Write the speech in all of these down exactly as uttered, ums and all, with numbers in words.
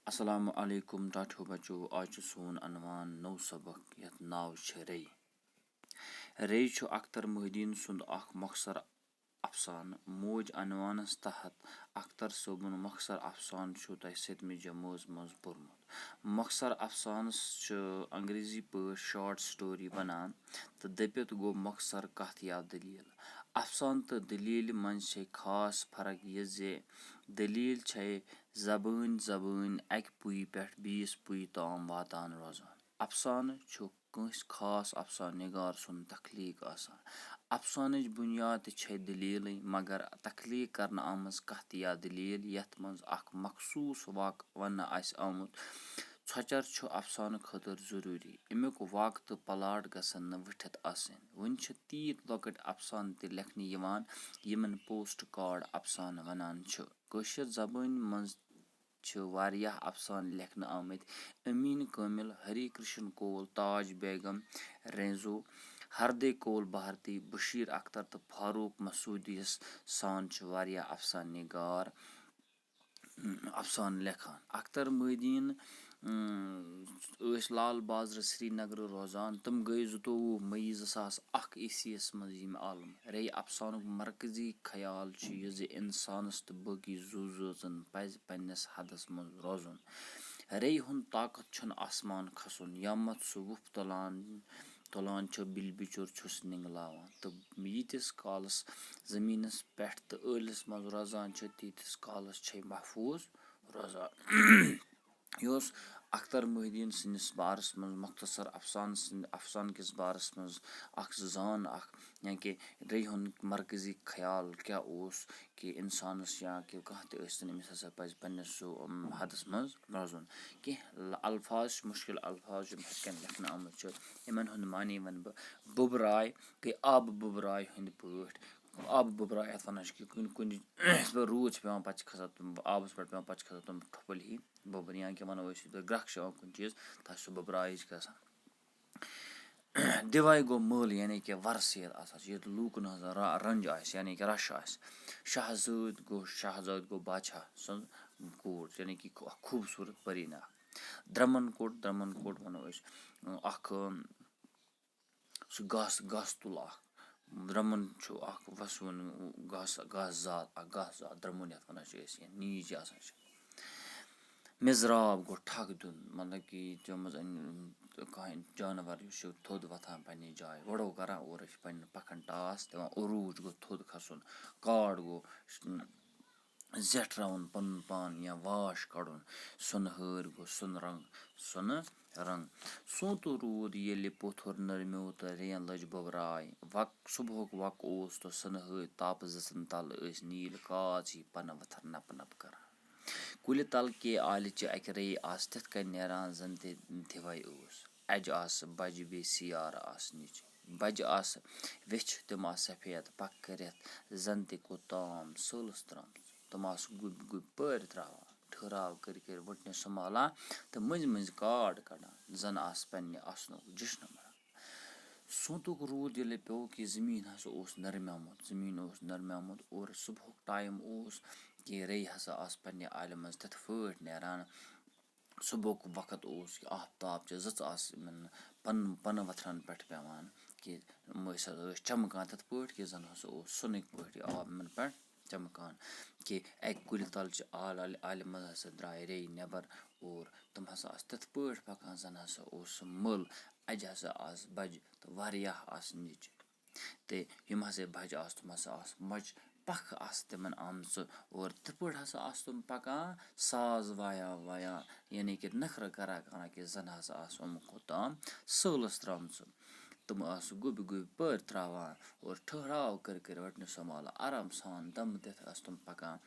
السلام علیکم ٹاٹھیو بچو، آز چھُ سون عنوان نوٚو سبق یتھ ناو چھِ رے۔ رے چھُ اختر محی الدین سُنٛد اکھ مۄخصر افسانہٕ۔ موج عنوانس تحت اختر صٲبُن مۄخصر افسانہٕ چھُو تۄہہِ سٔتمہِ جمٲژ منٛز پوٚرمُت۔ مۄخصر افسانس چھِ انگریزی پٲٹھۍ short story ونان تہٕ دٔپِتھ گوٚو مۄخصر کتھ یا دٔلیٖل۔ افسانہٕ تہٕ دٔلیٖلہِ منٛز چھے خاص فرق یہِ زِ دٔلیٖل چھے زبٲنۍ زبٲنۍ اکہِ پُیہِ پٮ۪ٹھ بیٚیِس پُیہِ تام واتان روزان۔ افسانہٕ چھُ کٲنٛسہِ خاص افسانہٕ نِگار سُنٛد تخلیٖق آسان۔ افسانٕچ بُنیاد تہِ چھے دٔلیٖلٕے، مگر تخلیٖق کرنہٕ آمٕژ کتھ یا دٔلیٖل، یتھ منٛز اکھ مخصوٗص واقعہٕ وننہٕ آسہِ آمُت، ژھۄچر چھُ افسانہٕ خٲطرٕ ضروٗری۔ امیُک واقعہٕ تہٕ plot گژھن نہٕ وٕٹھِتھ آسٕنۍ۔ وۄنۍ چھِ تیٖتۍ لۄکٕٹۍ افسانہٕ تہِ لیکھنہٕ یِوان، یِمن post card افسانہٕ ونان چھِ۔ کٲشِر زبٲنۍ منٛز چھِ واریاہ افسانہٕ لیکھنہٕ آمٕتۍ۔ امیٖن کٲمِل، ہری کرشن کول، تاج بیگم، رینزو، ہردے کول بھارتی، بشیر اختر تہٕ فاروق مسعودیس سان چھِ واریاہ افسانہٕ نگار افسانہٕ لیکھان۔ اختر محی الدین، اۭں، ٲسۍ لال بازرٕ سرینگرٕ روزان۔ تِم گٔے زٕتووُہ مئی زٕ ساس اکھ عیسویس منٛز ییٚمہِ عالمہٕ۔ رے افسانُک مرکزی خیال چھُ یہِ زِ انسانس تہٕ باقی زُو زٲژن پزِ پننِس حدس منٛز روزُن۔ رے ہُنٛد طاقت چھُنہٕ آسمان کھسُن، یامتھ سُہ وُپھ تُلان، تُلان چھُ، بِلہِ بِچُر چھُس نِنگلاوان۔ تہٕ ییٖتِس کالس زٔمیٖنس پٮ۪ٹھ تہٕ ٲلِس منٛز روزان چھُ، تیٖتِس کالس چھے محفوٗظ روزان۔ یہِ اوس اختر محی الدین سٕنٛدِس بارس منٛز، مختصر افسانہٕ سٕنٛدِ، افسانہٕ کِس بارس منٛز اکھ زان اکھ، یعنی کہِ رے ہُنٛد مرکزی خیال کیٛاہ اوس کہِ انسانس یا کہِ کانٛہہ تہِ ٲسۍ تن، أمِس ہسا پزِ پننِس سُہ، ام، حدس منٛز روزُن۔ کینٛہہ ل-، الفاظ چھِ، مُشکِل الفاظ چھِ، یِم ہُتھ کٔنۍ لیکھنہٕ آمٕتۍ چھِ، یِمن ہُنٛد معنی ونہٕ بہٕ۔ بُبراے گٔے آبہٕ بُبراے ہٕنٛدۍ پٲٹھۍ۔ آبہٕ بُبراے یتھ ونان چھِ کہِ کُنہِ، کُنہِ یِتھ پٲٹھۍ روٗد چھُ پٮ۪وان، پتہٕ چھِ کھسان تِم آبس پٮ۪ٹھ پٮ۪وان، پتہٕ چھِ کھسان تِم ٹھۄپھلۍ ہی بُبرِ، یا کہِ ونو أسۍ یِتھ پٲٹھۍ گرٛکھ چھِ یِوان کُنہِ چیٖز، تتھ چھُ سُہ بُبراے ہِش گژھان۔ دِوے گوٚو مٲلہٕ، یعنی کہِ وَرثہٕ ییٚلہِ آسان چھِ، ییٚتہِ لوٗکَن ہٕنٛز را-، رنٛج آسہِ، یعنی کہِ رَش آسہِ۔ شاہزٲدۍ گوٚو، شاہزٲدۍ گوٚو بادشاہ سٕنٛز کوٗر، یعنی کہِ اَکھ خوٗبصوٗرت پٔریٖنہ۔ درٛمَن کوٚٹ، درٛمَن کوٚٹ وَنو أسۍ، اَکھ، سُہ گاسہٕ، گاسہٕ تُل اَکھ۔ درٛمُن چھُ اَکھ وَسوُن گاسہٕ، گاسہٕ زات، اَکھ گاسہٕ زات، درٛمُن یَتھ وَنان چھِ أسۍ، یا نیٖج یہِ آسان چھِ۔ مِزراب گوٚو ٹھَکھ دیُن، مطلب کہِ ییٚتہِ منٛز اَنہِ کانٛہہ جانوَر یُس چھُ تھوٚد وۄتھان پنٛنہِ جایہِ، وۄڑو کَران اورٕ چھِ پنٛنٮ۪ن پَکھَن ٹاس دِوان، عروٗج گوٚو تھوٚد کھَسُن، کاڈ گوٚو زیٹھراوُن پَنُن پان یا واش کَڑُن، سۄنہٕ ہٲرۍ گوٚو سۄنہٕ رنٛگ، سۄنہٕ رنٛگ۔ سونٛتہٕ روٗد ییٚلہِ پوٚتھُر نٔرمیو تہٕ رین لٔج بُبراے۔ وق-، صُبحُک وق اوس تہٕ سۄنہٕ ہٲرۍ تاپہٕ زٕژَن تَل ٲسۍ نیٖل کاژ ہی پَنہٕ ؤتھٕر نَپہٕ نَپہٕ کران۔ کُلہِ تَل کے آلہِ چہِ اَکہِ ریٚیہِ آسہٕ تِتھ کٔنۍ نیران زَن تہِ دِوَے اوس۔ اَجہِ آسہٕ بَجہِ بیٚیہِ سِیارٕ آسہٕ نِچہِ۔ بَجہِ آسہٕ ویٚچھِ، تِم آسہٕ سفید پَکھ کٔرِتھ زَن تہِ کوٚت تام سٲلَس درٛامژٕ۔ تِم آسہٕ گُپۍ گُپۍ پٲرۍ ترٛاوان، ٹھٔہراو کٔرۍ کٔرۍ ؤٹنہِ سنٛبھالان تہٕ مٔنٛزۍ مٔنٛزۍ کاڈ کَڑان، زَن آسہٕ پنٛنہِ اَسنُک جشنہٕ مَناوان۔ سونٛتُک روٗد ییٚلہِ پیوٚو کہِ زٔمیٖن ہسا اوس نرمیومُت، زٔمیٖن اوس نرمیومُت اور صُبحُک time اوس کہِ ریٚیہِ ہسا آسہٕ پنٛنہِ آلہِ منٛز تِتھ پٲٹھۍ نیران۔ صُبحُک وقت اوس کہِ آفتاب چہِ زٕژ آسہٕ یِمَن پَن-، پَنہٕ ؤتھرَن پٮ۪ٹھ پٮ۪وان کہِ یِم ٲسۍ ہسا ٲسۍ چمکان تِتھ پٲٹھۍ کہِ زَن ہسا اوس سۄنٕکۍ پٲٹھۍ یہِ آب یِمَن پٮ۪ٹھ چمکان۔ کہِ اَکہِ کُلہِ تَل چہِ آلہِ، آلہِ، آلہِ منٛز ہسا درٛاے ریٚیہِ نٮ۪بر اور تِم ہسا آسہٕ تِتھ پٲٹھۍ پَکان زَن ہسا اوس سُہ مٔل۔ اَجہِ ہسا آسہٕ بَجہِ تہٕ واریاہ آسہٕ نِچہِ۔ تہٕ یِم ہسا بَجہِ آسہٕ، تِم ہسا آسہٕ مۄچہِ پَکھٕ آسہٕ تِمن آمژٕ اور تِتھ پٲٹھۍ ہسا آسہٕ تِم پَکان، ساز وایان وایان، یعنی کہِ نَکھرٕ کران کران کہِ زَن ہسا آسہٕ یِم کوٚت تام سٲلَس درٛامژٕ۔ تِم آسہٕ گوٚبۍ گوٚبۍ پٲرۍ ترٛاوان اور ٹھٔہراو کٔرۍ کٔرۍ وَٹنہِ سنٛبھالان، آرام سان دَم دِتھ آسہٕ تِم پَکان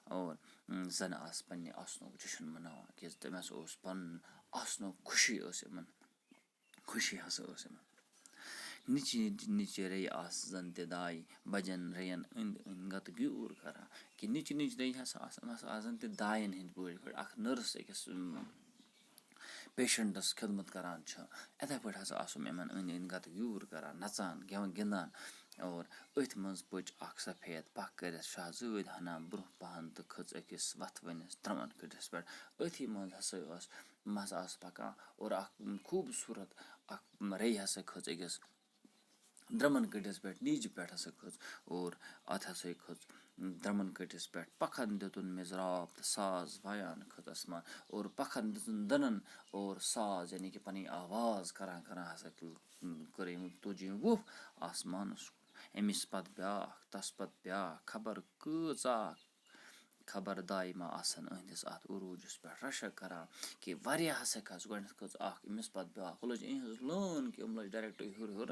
اور، اۭں، زَن آسہٕ پنٛنہِ آسنُک جشن مَناوان کیٛازِ تٔمِس اوس پَنُن آسنُک خوشی ٲس یِمَن۔ خوشی ہسا ٲس یِمَن۔ نِچہِ نِچہِ ریٚیہِ آسہٕ زَن تہِ دایہِ، بَجَن ریٚیَن أنٛدۍ أنٛدۍ گَتہٕ گیوٗر کران۔ کہِ نِچہِ نِچہِ ریٚیہِ ہسا آسہٕ، یِم ہسا آسہٕ زَن تہِ دایَن ہِنٛدۍ پٲٹھۍ، یِتھ پٲٹھۍ اَکھ nurse أکِس، اۭں، patientَس خدمت کران چھِ، یِتھَے پٲٹھۍ ہسا آسہٕ یِم یِمَن أنٛدۍ أنٛدۍ گَتہٕ گیوٗر کران، نَژان، گٮ۪وان، گِنٛدان۔ اور أتھۍ منٛز پٔچ اَکھ سفید پَکھ کٔرِتھ شاہزٲدۍ ہنا برٛونٛہہ پَہَن تہٕ کھٔژ أکِس وَتھوٕنِس درٛمُن کٔٹِس پٮ۪ٹھ۔ أتھی منٛز ہسا ٲس مَزٕ آسہٕ پَکان اور اَکھ خوٗبصوٗرت اَکھ رے ہسا کھٔژ أکِس درٛمُن کٔٹِس پٮ۪ٹھ، نیٖجہِ پٮ۪ٹھ ہسا کھٔژ اور اَتھ ہسا کھٔژ درٛمُن کٔٹِس پٮ۪ٹھ۔ پَکھن دیُتُن میٚژراو تہٕ ساز وایان کھٔژ آسمان اور پَکھن دِژٕن دَنَن اور ساز، یعنی کہِ پَنٕنۍ آواز کَران کَران ہسا کٔر أمۍ، توٚج أمۍ وُپھ آسمانَس کُن۔ أمِس پَتہٕ بیٛاکھ، تَس پَتہٕ بیٛاکھ، خبر کۭژاہ خبردارِ ما آسَن أہٕنٛدِس اَتھ عروٗجَس پٮ۪ٹھ رَشک کَران، کہِ واریاہ ہسا کھژ۔ گۄڈٕنٮ۪تھ کھٔژ اَکھ، أمِس پَتہٕ بیٛاکھ، ہُہ لٔج أہٕنٛز لٲن کہِ یِم لٔج direct ہیوٚر ہیوٚر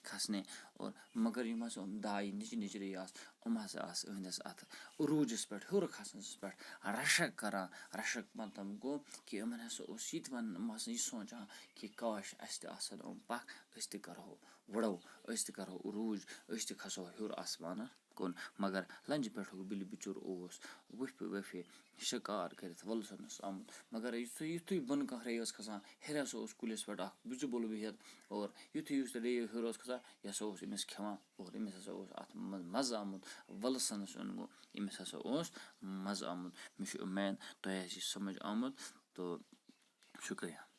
کھسنہِ۔ اور مگر یِم ہسا یِم دایہِ نِچہِ نِچہِ رے آسہٕ، یِم ہسا آسہٕ أہٕنٛدِس اَتھ عروٗجَس پٮ۪ٹھ ہیوٚر کھسنَس پٮ۪ٹھ رَشک کَران۔ رَشک مطلب گوٚو کہِ یِمَن ہسا اوس یہِ تہِ وَنان، یِم آسہٕ یہِ سونٛچان کہِ کاش اَسہِ تہِ آسَن یِم پَکھ، أسۍ تہِ کَرہو، وُڈو، أسۍ تہِ کَرہو عروٗج، أسۍ تہِ کھسو ہیوٚر آسمانَس کُن۔ مگر لَنجہِ پٮ۪ٹھُک بِلہِ بِچُر اوس وُپھِ وُپھِ شِکار کٔرِتھ وۄلسَنَس آمُت۔ مگر یُتھُے، یُتھُے بۄنہٕ کانٛہہ رے ٲس کھسان، ہیٚرِ ہسا اوس کُلِس پٮ۪ٹھ اَکھ بِجہِ بُل بِہِتھ، اور یُتھُے یُس رے ہیوٚر اوس کھسان، یہِ ہسا اوس أمِس کھٮ۪وان، اور أمِس ہسا اوس اَتھ منٛز مَزٕ آمُت۔ وۄلسَنَس اوٚن گوٚو، أمِس ہسا اوس مَزٕ آمُت۔ مےٚ چھُ اُمید تۄہہِ آسہِ یہِ سَمٕجھ آمُت، تہٕ شُکریہ۔